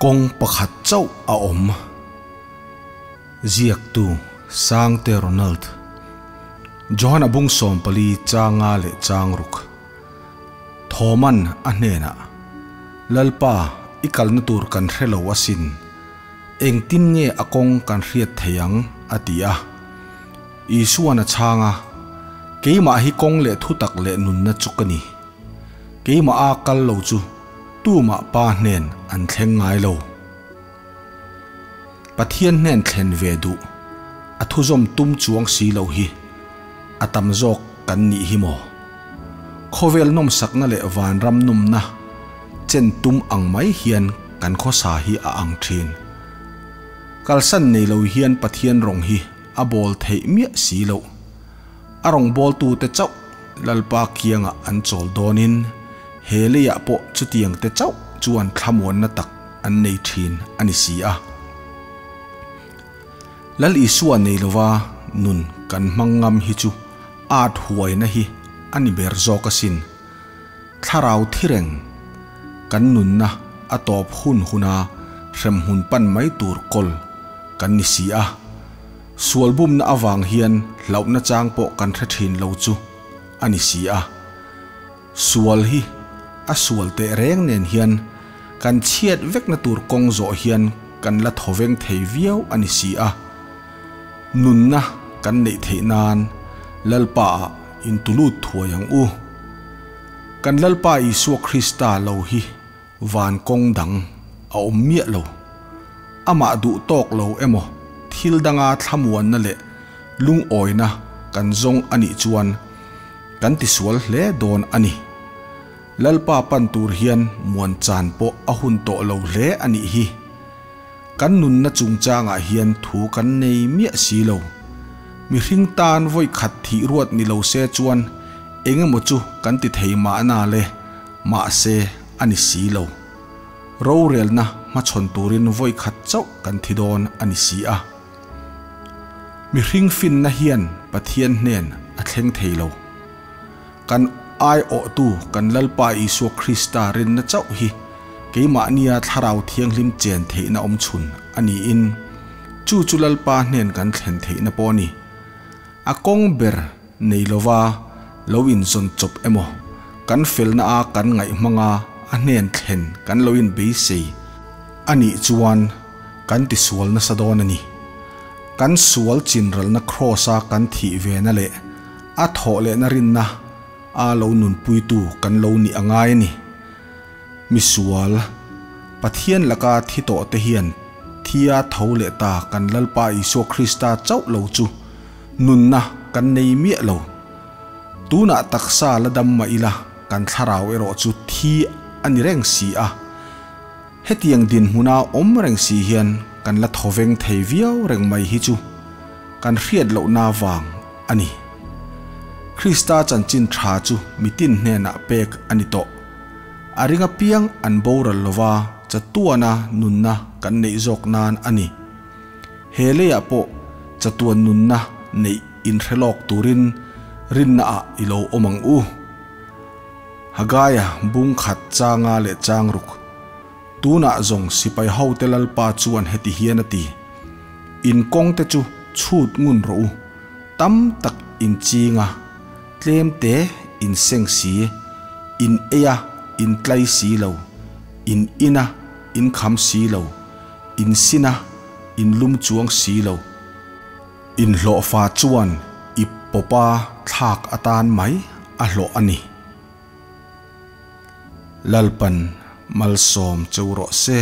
Kawng pakhat chauh a awm. Ziaktu, Sangte Ronald. Johana bung 14 changa leh chang ruk. Thoman a hnenah, Lalpa, i kalna tur kan hre lo asin. Engtin nge a kawng kan hriat thei ang? a ti a. Isuan a chhang a, Keimah hi kawng leh thutak leh nunna chu ka ni. Keimah a kal lo chu tumah Pa hnen an thleng ngai lo. Pathian hnen thlen ve duh a thuzawm tum chuang si lo hi a tam zawk kan nih hi maw? Khawvel nawmsakna leh vanram nawmna chen tum ang mai hian kan khawsa hi a ang thin. Kalsan nei lo hian Pathian rawng hi a bawl theih miah si loh. A rawngbawltute chauh Lalpa kiangah an chawl dawnin he leiah pawh chutiang te chauh chuan thlamuanna tak an nei thin a ni si a. Lal Isua nei lova nun kan hmang ngam hi chu at huaina hi a ni ber zawk asin. Thlarau thi reng kan nunna a tawp hun huna hremhmun pan mai tur kawl kan ni si a. Sual bumna avang hian hlauhna chang pawh kan hre thin lo chu a ni si a. Sual hi a sual teh reng nen hian kan chhiat vekna tur kawng zawh hian kan la thawveng thei viau a ni si a. Nunna kan neih theih nan Lalpa ah intulut thuai ang u. Kan Lalpa Isua Krista lo hi Van kawng dang a awm miah lo. Amah duh tawk lo emaw thil danga thlamuanna leh lungawina kan zawng a nih chuan kan tisual hle dawn a ni. Lalpa pan tur hian muan chan pawh a hun tawh lo hle a nih hi. Kan nunna chungchangah hian thu kan nei miah si lo. Mihring tan vawi khat thih ruat ni lo se chuan engemaw chu kan ti thei mahna le. Mahse, a ni si lo. Rorelna hmachhawn turin vawi khat chauh kan thi dawn a ni si a. Mihring finna hian Pathian hnen a thleng thei lo. Kan aiawhtu kan Lalpa Isua Krista rinna chauh hi keimahnia Thlarau Thianghlim chen theihna awmchhun a niin, chu chu Lalpa hnen kan thlen theihna pawh a ni. A kawng ber Nei lova lo inzawn chawp emaw, kan felna a kan ngaih hmanga a hnen thlen kan lo inbeisei a nih chuan kan tisual nasa dawn a ni. Kan sual chinralna kraws-a kan thih vena leh a thawh lehna rinna a lo nunpuitu kan lo nih a ngai a ni. Misual, Pathian laka thi tawh te hian thia tho leh ta kan Lalpa Isua Krista chauh lo chu Nunna kan nei miah lo. Tunah taksa la dam mah ila kan thlarau erawh chu thi a ni reng si a. Hetiang dinhmuna awm reng si hian kan la thawveng thei viau reng mai hi chu kan hriat lohna vang a ni. Krista chanchin tha chu mitin hnenah pek a ni tawh. A ring apiang an boral lova chatuana nunna kan neih zawk nan a ni. He leiah pawh chatuan nunna neih inhre lawk turin rinna ah i lo awm ang u. Hagaia bung khat changa leh chang ruk. Tunah zawng sipai hote Lalpa chuan heti hian a ti, In kawng te chu chhut ngun rawh u, tam tak in ching a, tlem te in seng si, in ei a in tlai si lo, in in a in kham si lo, In sin a, in lum chuang si lo. In hlawhfa chuan i pawpa thlak atan mai a hlawh a ni. Lalpan malsawm cheu rawh se.